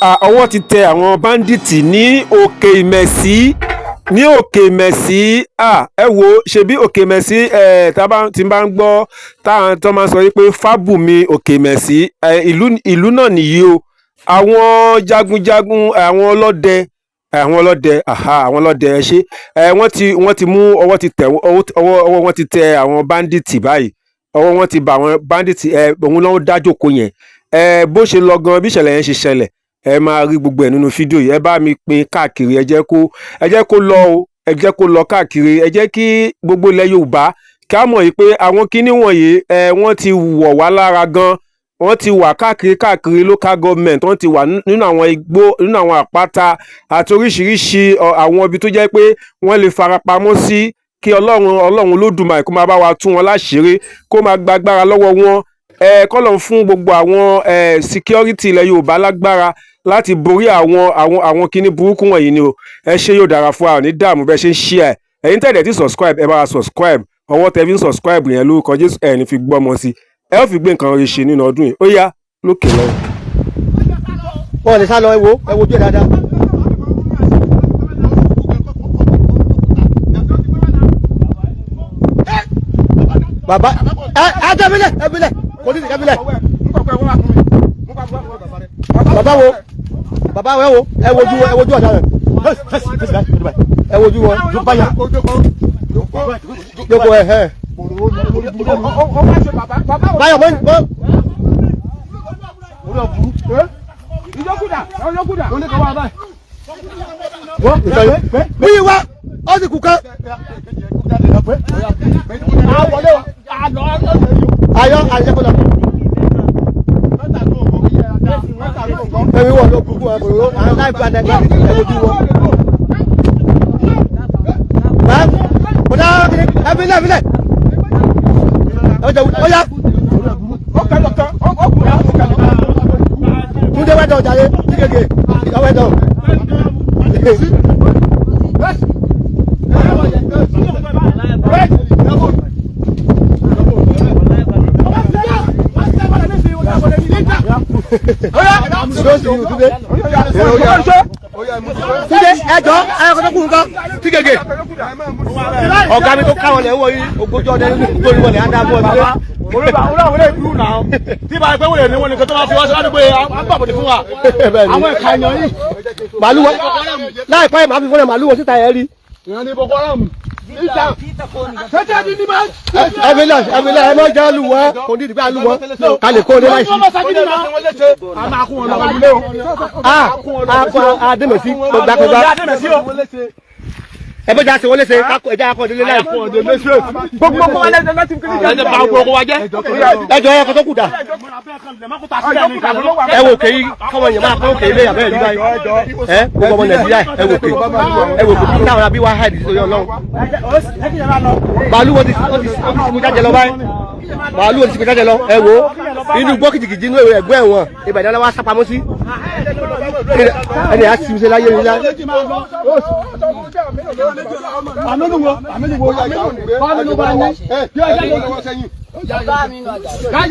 Ọwọ́ ti tẹ àwọn bandits ní Òkè Ìmẹ̀sí, ní Òkè Ìmẹ̀sí. Ẹ wo, ṣebí Òkè Ìmẹ̀sí ẹ tá bá tí bá ń gbọ́ táwọn tó máa ń sọ wípé Fábùnmi Òkè Ìmẹ̀sí, ìlú náà nìyí o. Àwọn jagunjagun, àwọn ọlọ́dẹ, àwọn ọlọ́dẹ, aha, àwọn ọlọ́dẹ, ẹ ṣe ẹ. Wọ́n ti mú, ọwọ́ ti tẹ̀, ọwọ́ wọn ti tẹ àwọn bandits báyìí. Ọwọ́ wọn ti bá àwọn bandits. Ẹ òun ló ń dájókòó yẹn. Ẹ bó ṣe lọ gan, bí ìṣẹ̀lẹ̀ yẹn ṣe ṣẹlẹ̀, ẹ máa rí gbogbo ẹ̀ nínú fídíò yìí. Ẹ bá mi pín káàkiri, ẹ jẹ́ kó lọ o, ẹ jẹ́ kó lọ káàkiri. Ẹ jẹ́ kí gbogbo ilẹ̀ Yorùbá kí á mọ̀ yìí pé àwọn kinní wọ̀nyí, ẹ wọ́n ti wọ̀ wá lára gan. Wọ́n ti wà káàkiri káàkiri local government, wọ́n ti wà nínú àwọn igbó, nínú àwọn àpáta àti oríṣiríṣi àwọn ibi tó jẹ́ pé wọ́n lè farapamọ́ sí. Kí Ọlọ́run Olódùmarè kó máa bá wa tú wọn láṣìírí, kó máa gba agbára lọ́wọ́ wọn. Ẹ kọ́lọ̀ fún gbogbo àwọn security ilẹ̀ Yorùbá lágbára láti borí àwọn kinní burúkú wọ̀nyí ni o. Ẹ ṣe, yóò dára fún wa, ní dààmú bẹ́ẹ̀ ṣe ń share. Ẹ̀yin tẹ̀lé tí subscribe, ẹ bá wa subscribe. Ọwọ́ tẹ fi ń subscribe yẹn, lórúkọ Jésù, ẹ̀ ní fi gbọ́mọ sí, ẹ ó fi gbé nǹkan rẹ̀ ṣe nínú ọdún yìí. Ó yá, lókè lọ́wọ́. Wọn lè sá lọ. Ẹ wo, ẹ wojú ẹ dáadáa. Bàbá ẹ ẹ tẹ bílẹ̀, ẹ bílẹ̀, kò ní ìdíkẹ́ bílẹ̀. Bàbá wo, bàbá wo, ẹ wo, ẹ wojú, ẹ wojú ọ̀dà rẹ̀, ẹ wojú wọn. Jókòó ẹ ẹ. Báyọ̀ mọ́ mọ́. Bí wá ó sì kú kán. Ayọ̀ àyẹ̀kọ́lá. Ẹ̀mí wọ̀ ló burúkú ẹ̀ bòrò àwọn láìpẹ́ àdàgbà, ẹ̀ wojú wọn. Bàbá ẹ̀mí lẹ̀, ẹ̀mí lẹ̀. Ó yá. Túndé wẹ́dọ̀ jàre, tí gègé wẹ́dọ̀. Túndé ẹjọ́ ẹ̀kọ́ tó kù nǹkan tí gègé. Ọ̀gá mi tó káwọn lẹ̀ ń wọ yìí, ogójì ọdẹ nítorí wọlé á dáa fún ọ sílé. Olórí àwọn ilé ìlú náà tí bá ẹgbẹ́ wọlé ní wọn nìkan tó máa fi wá sí ládùúgbò yẹn, á gbàbọ̀dé fún wa. Àwọn ẹ̀ka èèyàn yìí. Màálù wọn láìpẹ́ yìí, màá fi fúnra màálù wọn síta yẹn rí. Ìran ní Boko Haram. Ẹ̀mílẹ̀, ẹ̀mílẹ̀, ẹ má jẹ́ lù wọ́n, kò ní ìdìbò àlù wọ́n ká lè kó o dé láìsí. A máa kún wọn lọ ilé o. A a adémèsí gbogbo gbogbo ẹ bẹ́ẹ̀ já sí wọlé ṣe ẹja akọ délé láì. Gbogbo wa lẹ́sẹ̀ láti fi kíni. Ẹ bá gbogbo wa jẹ́. Ẹjọ ẹ kọ́ tó kù dà. Ẹ wò kéyí káwọn èèyàn máa kọ́ òkè ilé yàrá ìlú báyìí. Ẹ gbogbo ọmọ Nàìjíríà, ẹ wò ké, ẹ wò kò táwọn abí wá háìdì sí Ọlọ́run. Màálù wọn ti ó ti jáde lọ báyìí. Màálù wọn ti sìnkú jáde lọ. Ẹ wo inú gbọ́ kìjìkìjì inú ẹ̀gbẹ́ ẹ̀wọ̀n Ìbàdàn wá sápamọ́ sí. Ẹni à sinmi láyé ní lá.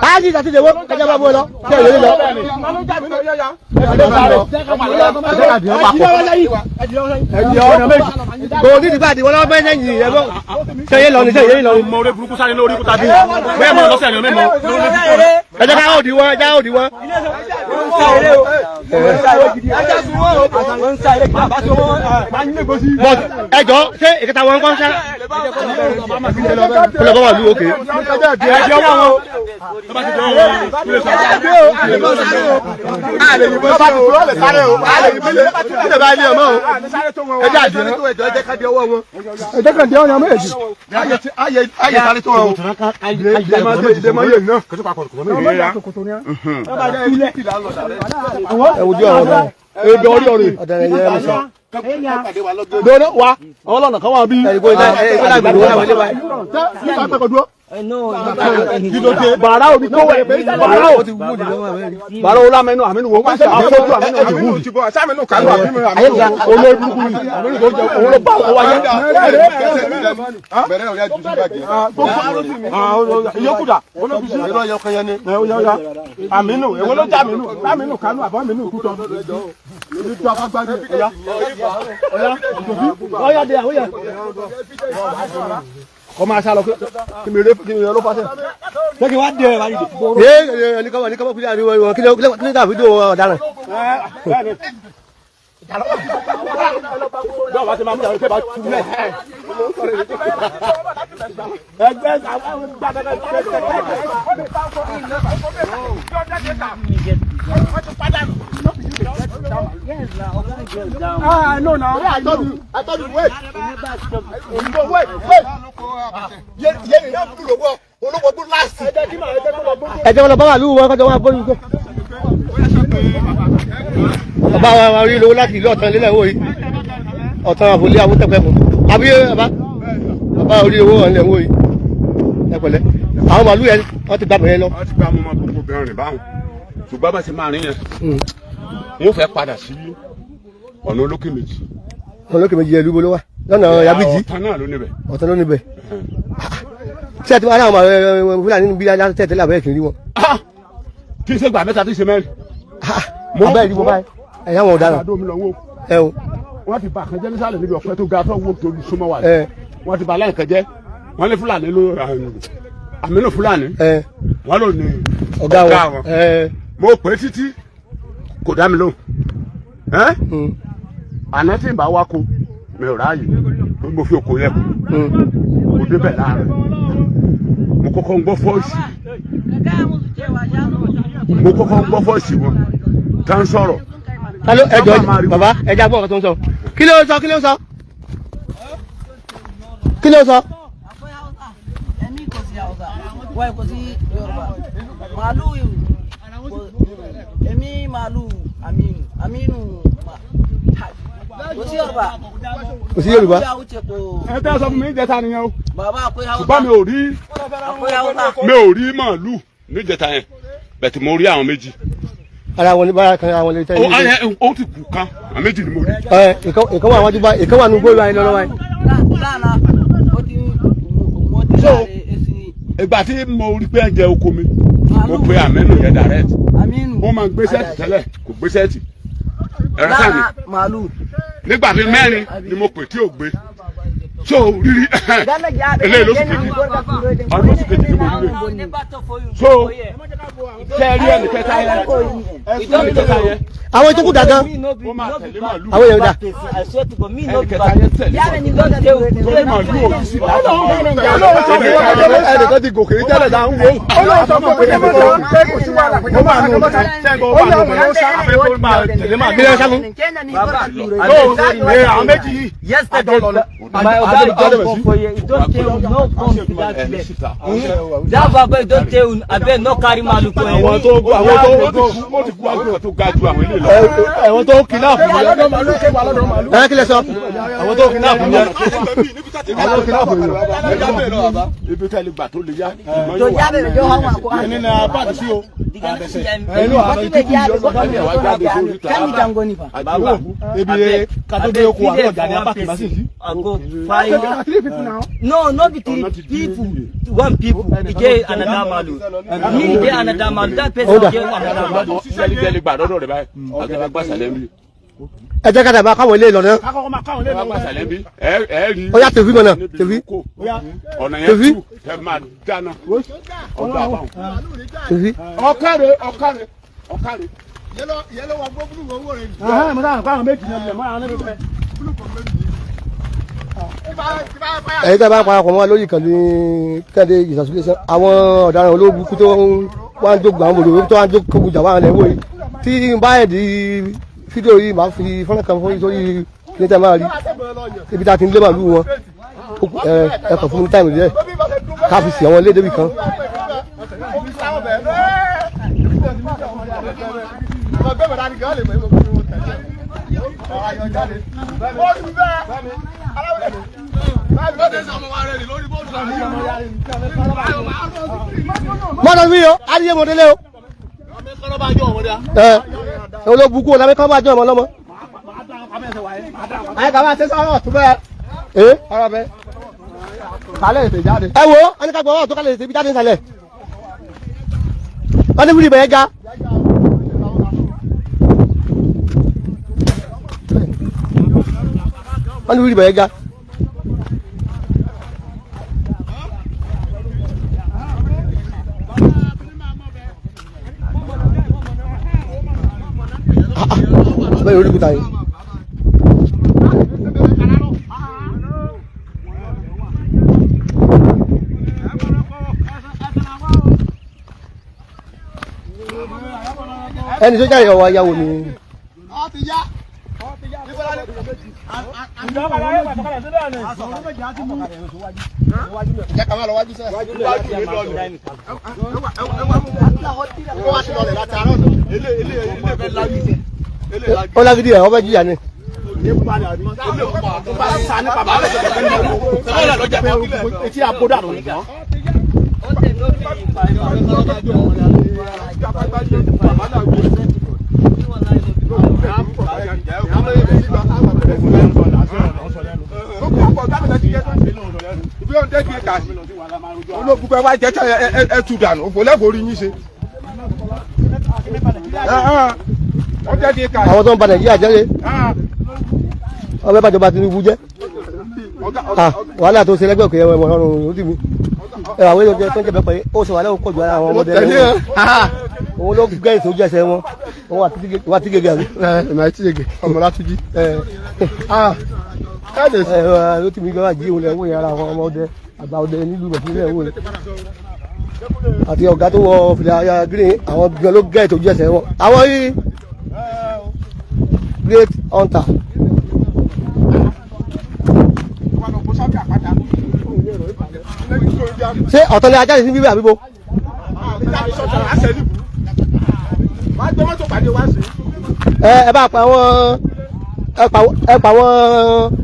Báyìí àti ìdèwọ́ ẹjẹ́ bá bọ́ lọ ṣé ìwé lọ. Kò ní ìdìbò àdìwọ́ lọ́wọ́ bẹ́ẹ̀ sẹ́yìn ẹ̀ bọ́ ṣe yé lọ ní ṣe yé lọ ní. Mo orí burúkú sáré lórí kúta bí. Bẹ́ẹ̀ mọ̀ lọ́sẹ̀ ni mẹ́mọ̀. Ẹ jẹ́ ká òdì wọn, ẹ jẹ́ ká òdì wọn. But ẹ jọ, ṣé ìkẹta wọn kọ́ sá? Kó lọ bá wà lú òkè. Ẹjọ́ wọn o. Ẹ wojú àwọn ọ̀daràn. Ebi orí ọ̀rẹ́. Ọ̀daràn yẹn ẹ sọ. Dọ́nà wa, àwọn ọlọ́nà kan wà bí. Ẹ ìgbó ìgbó ìgbó ìgbó ìgbó ìgbó. Bàrà òbí tó wẹ̀ bàrà ò bàrà ó lámẹ́nu àmínú wo wọ́n ṣe àfojú àmínú ti wù. Olórí burúkú ni àmínú tó jẹ òun ló bá wọn wáyé. Ìyókù dà olóbìsí. Àmínú èwo ló jẹ́ àmínú àmínú kánú àbọ̀ àmínú kútọ́. Kọ́ máa sá lọ kí mi ló fásẹ̀. Ṣé kí wá dé ẹ̀ báyìí dé? Ee ẹni kọ́ ní kọ́ kúlẹ̀ àríwọ̀ ìwọ̀n kí ló dà fídíò ọ̀daràn. Báwo wá ṣe máa mú ìyàwó tẹ́ bá túlẹ̀? Ẹgbẹ́ àwọn gbàgbẹ́. Ah, no, no. I told you, wait. Wait, wait. Yé ni náà kúrò wọ, olówó tó láàsì. Ẹ jẹ́ wọn lọ bá wà lúwọ́ kọjọ wọn bọ́ọ̀lù kọ́. Bàbá wa rí lówó láti ìlú Ọ̀tàn lélẹ̀ wò yìí. Ọ̀tàn àbòlé awótẹ́pẹ́ fún. Àbí bàbá bàbá orí owó ọ̀nlẹ̀ wò yìí. Ẹ pẹ̀lẹ́. Àwọn màlúù yẹn wọ́n ti gbàgbọ́ yẹn lọ. Wọ́n ti gbá mọ́ gbogbo bẹ̀rẹ̀ rìn báwọn. Ṣùgbọ́n bá ṣe máa rìn yẹn. Wọ́n fẹ́ padà sí ọ̀nà olókè méjì. Ọ̀nà olókè méjì yẹn lúbo ló wà. Lọ́nà Yabiji. Ọ̀tàn náà ló níbẹ̀. Ọ̀tàn ló níbẹ̀. Ṣé ẹ ti wá láwọn Fúlàní níbi tẹ́tẹ́lẹ̀ àbẹ́rẹ́ kì í rí wọn? Kí n ṣe gbà mẹ́ta tí ń ṣe mẹ́rin. Mo bẹ́ẹ̀ rí mo báyìí. Ẹ̀yà wọn ọ̀daràn. Wọ́n ti bà kan jẹ́ nísàlẹ̀ níbi ọ̀pẹ tó ga tó wó tó súnmọ́ wa. Wọ́n ti bà aláìkan jẹ́. Wọ́n lé Fúlàní ló Àmínú Fúlàní. Wọ́n lò ní ọ̀gá wọn. Mo pè é títí kò dá mi lóhùn. Àná tí n bá wá ko mi ò ráàyè mo fi oko yẹ kù. Mo débẹ̀ láàárọ̀. Mo kọ́kọ́ ń gbọ́ fọ́ọ̀sì. Mo kọ́kọ́ ń gbọ́ fọ́ọ̀sì wọn tá ń sọ̀rọ̀. Alo ẹjọ bàbá ẹja gbọ́ ọ̀kan tó ń sọ. Kí ló ń sọ? Kí ló ń sọ? Kí ló ń sọ? Ẹ̀mí kò sí Hausa, wọ́n kò sí Yorùbá. Màálù èmi màálù Aminu Aminu kò sí Yorùbá. Kò sí Yorùbá. Ẹ tẹ́ sọ fún mi níjẹta nìyẹn o. Bàbá àpé Hausa. Ṣùgbọ́n mi ò rí mi ò rí màálù níjẹta yẹn bẹ̀tẹ̀ mo rí àwọn méjì. Ara wọn ní bára kan àwọn lè tẹ́lẹ̀. Ó ti kù kan àwọn méjì ni mo rí. Ẹ ìkan wà wájú báyìí ìkan wà nínú gbóòlù ayé lọ́wọ́ báyìí. So ìgbà tí mo rí pé ẹ̀jẹ̀ oko mi mo pe Aminu yẹn direct. Ó máa ń gbé sẹ́ẹ̀tì tẹ́lẹ̀ kò gbé sẹ́ẹ̀tì. Ẹ̀rọ sáà mi nígbà tí mẹ́rin ni mo pè tí ò gbé. So rírí eléyìí lóṣù kejì ọdún oṣù kejì ni mo rí rè. So ṣe rí ẹnì kẹta yẹn ẹnì kẹta yẹn. Àwọn ìtókù dàgán. Ó máa tẹ̀lé màlúù. Àwọn èèyàn dà. Ẹnì kẹta yẹn tẹ̀lé màlúù. Torí màlúù ò sí láti. Ẹnìkan ti gòkè ní tẹ́lẹ̀ dáhùn wo. Ó lọ sọ fún pé kò sí wàhálà pé kò máa nù. Ó lọ wọ́n sá. Kí ló ń sá fún? Àwọn méjì yìí. Yesterday, my oga don come for here. He don tell you no come to that place. That baba he don tell you abeg no carry malu for here. Àwọn tó ó ti kú àwọn tó ga ju àwọn eléyìí lọ. Àwọn tó kidnap yẹn. Ẹ kí lẹ sọ? Àwọn tó kidnap yẹn. Àwọn tó kidnap yẹn. Ibi tẹ́lẹ̀ gbà tó lè yá. Ẹni náà bá ti sí o. Ebi katode oko àwọn ọjà ní apá kìí sí. I go find. No, no be three people. One people. He get another malu. Me he get another malu. That person get another malu. Sẹ́lí tẹ́lẹ̀ gbà dọ́dọ̀ rẹ̀ báyìí. Àgbẹ̀ gbà sàlẹ̀ ń bí. Ẹ jẹ́ ká dàgbà káwọn ilé ìlọ náà. Gbà sàlẹ̀ ń bí. Ẹ rí. Ó yá tèfí mọ̀nà tèfí. Ọ̀nà yẹn tú ẹ máa dáná. Ọ̀dọ̀ àbáwọn. Tèfí. Ọ̀kàrẹ̀ ọ̀kàrẹ̀ ọ̀kàrẹ̀. Mo dáhùn káwọn méjì náà lè mọ́ àwọn níbi bẹ́ẹ̀. Ẹ̀yin tí a bá parapọ̀ mọ́ wa lórí ìkànnì Kẹ́hìndé ìsàsílẹ̀sán àwọn ọ̀daràn olóògùn tó ń wá ń jókòó àwọn olóògùn tó wá ń jókòó jà wà lẹ́wọ̀ yìí tí n bá ẹ̀dí fídíò yìí máa fi fọ́nrán kan fún yín sórí ní tẹ́ máa rí ibi tá a ti ń lé màlúù wọn ẹ kàn fún mi táìmù díẹ̀ ká fi sí àwọn ilé débi kan. Mọ́nà mi yọ, adìyẹ mọ̀délé o. Ẹ olóbùkún ọ̀làmẹ́kọ́ bá jọ ọmọ lọ́mọ. Ayé ká máa ṣe sọ́rọ̀ tó bẹ́ẹ̀. Ẹ Ọ̀rọ̀ bẹ́ẹ̀. Kálẹ̀ ètè jáde. ẹ wo, wọ́n ní ká gbọ́ ọ̀rọ̀ tó kálẹ̀ ètè jáde nísàlẹ̀. Wọ́n ní wúlì bẹ̀yẹ ga. Wọ́n ní wúlì bẹ̀yẹ ga. Bẹ́ẹ̀ orí kúta yìí. Ẹni tó jáde ọwọ́ ayáwo ni. Jẹ́ ká máa lọ wájú sẹ́. Ó wá sí lọlẹ̀ láti àárọ̀ náà. Ó lágídí ẹ̀ ọbẹ̀ jíjà ni. Etí àbódà ló ń gbọ́. Olóògùn wá jẹ́ ẹ tú dànù òfò lẹ́fọ̀ọ́ orí yín ṣe. Wọ́n jẹ́ kí ká. Àwọn tó ń ba Nàìjíríà jẹ́ rè. Ọbẹ̀ bàjọba Tinubu jẹ́. Wàhálà tó ṣe lẹ́gbẹ̀ẹ́ òkè ẹ̀wọ̀n ọ̀run ó dì mí. Ẹ̀wà àwọn èèyàn tó ń jẹ́ bẹ́ẹ̀ pé ó ṣe wàhálà ó pọ̀ ju ara àwọn ọmọdé rẹ̀. Òun ló gẹ́ ètò ojú ẹsẹ̀ wọn. Òun wà tí gègé àbí. Ẹ ẹ̀ tí gègé ọmọ látúnjí. Ẹ ló ti mi gbọ́dọ̀ jí òun lẹ́wọ́ yẹn ara àwọn ọmọdé àgbà ọdẹ nílùú Nàìjíríà wò ni. Àti ọ̀gá tó wọ fìlà green àwọn gan ló gẹ́ ètò ojú ẹsẹ̀ wọn. Àwọn yìí great hunter. Ṣé ọ̀tọ̀ ni ajá yìí sí bíbí àbíbo? Ẹ bá pa àwọn ẹ pa àwọn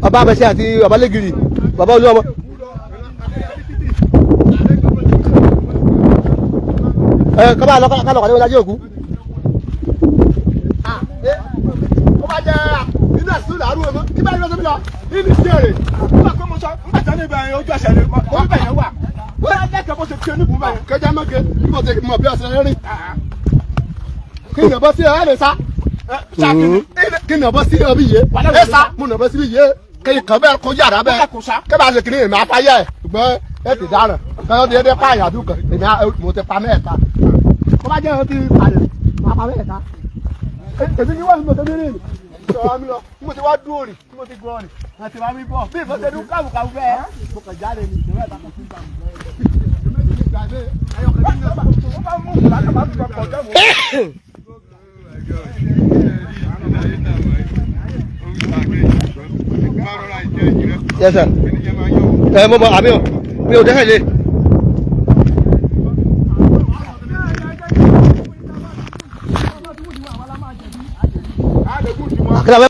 ọba abẹsẹ àti ọba lẹgìrì bàbá olúwọmọ. Ẹ kọ́ bá lọ kálọ̀ kálọ̀ wọlé ajé òkú. Ó bá jẹ́ inú àti sùúrù àrùn ọmọ kí bá yọ sómi lọ nínú ìṣeré. Nígbà pé mo sọ nígbà tí wọ́n ní ibẹ̀ yẹn ojú ẹsẹ̀ ni orí bẹ̀ yẹn wà. Wọ́n á lẹ́kẹ̀ẹ́ bó ṣe fi oníbùú bẹ̀ yẹn. Kẹjá mọ́kẹ́ bí mo ti mọ̀ bí ọ̀sẹ̀ rìn. Kí ni ọ̀bọ sí ẹ lè sá. Kí ni ọ̀bọ sí ọbí yé. Ẹ sá mo nà ọ̀bọ sí yé. Kí kàn bẹ́ẹ̀ kó yàrá bẹ́ẹ̀. Kí bá ṣe kiri èmi afáyà ẹ̀ ṣùgbọ́n ẹ ti dáràn. Kọ́yọ́ ti dé pààyàn àdúgbò èmi mo ti pa mẹ́ẹ̀ta. Kó bá jẹ́ ọtí pààyàn máa pa mẹ́ẹ̀ta. Èmi ni wọ́n mi mọ̀ tó mi rìn. Sọ̀rọ̀ mi lọ, mo ti wá dúró rì, mo ti gbọ́ rì, àti wá mi bọ̀. Bí ìfọ́sẹ̀ dún káwùkáwù bẹ́ẹ̀, mo kàn jáde ní ìṣòro ẹ̀ta kan sí ìgbà mi. Yes sir. Ẹ mo mọ àmì o, mi ò dẹ́sẹ̀ lé. Àkàrà.